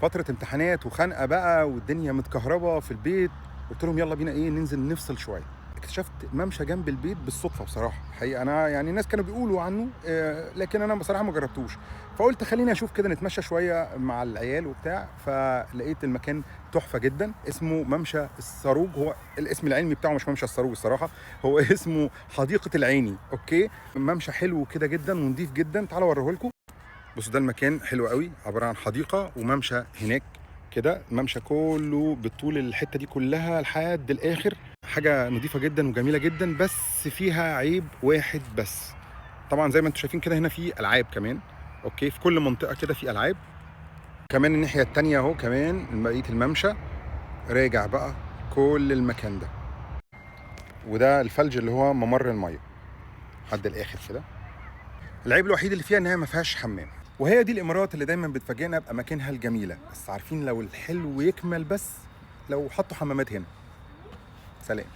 فترة امتحانات وخنقه بقى والدنيا متكهربه في البيت. قلت لهم يلا بينا ايه ننزل نفصل شوية. اكتشفت ممشى جنب البيت بالصدفة بصراحة، الحقيقة انا يعني الناس كانوا بيقولوا عنه لكن انا بصراحة ما جربتوش، فقلت خليني اشوف كده نتمشى شوية مع العيال وبتاع. فلقيت المكان تحفة جدا، اسمه ممشى الصاروج. هو الاسم العلمي بتاعه مش ممشى الصاروج الصراحة، هو اسمه حديقة العيني. okay، ممشى حلو كده جدا ونضيف جدا، تعالوا اوريه لكم. بصوا ده المكان حلو قوي، عبارة عن حديقة وممشى هناك كده، ممشى كله بالطول الحتة دي كلها لحد الاخر. حاجة نظيفة جدا وجميلة جدا، بس فيها عيب واحد بس. طبعا زي ما انتم شايفين كده هنا في العاب كمان، okay، في كل منطقة كده في العاب. كمان الناحية التانية اهو كمان بقية الممشى راجع بقى كل المكان ده، وده الفلج اللي هو ممر المية لحد الاخر كده. العيب الوحيد اللي فيها ان هي ما فيهاش حمام. وهي دي الامارات اللي دايما بتفاجئنا باماكنها الجميلة، بس عارفين لو الحلو يكمل بس لو حطوا حمامات هنا. سلام.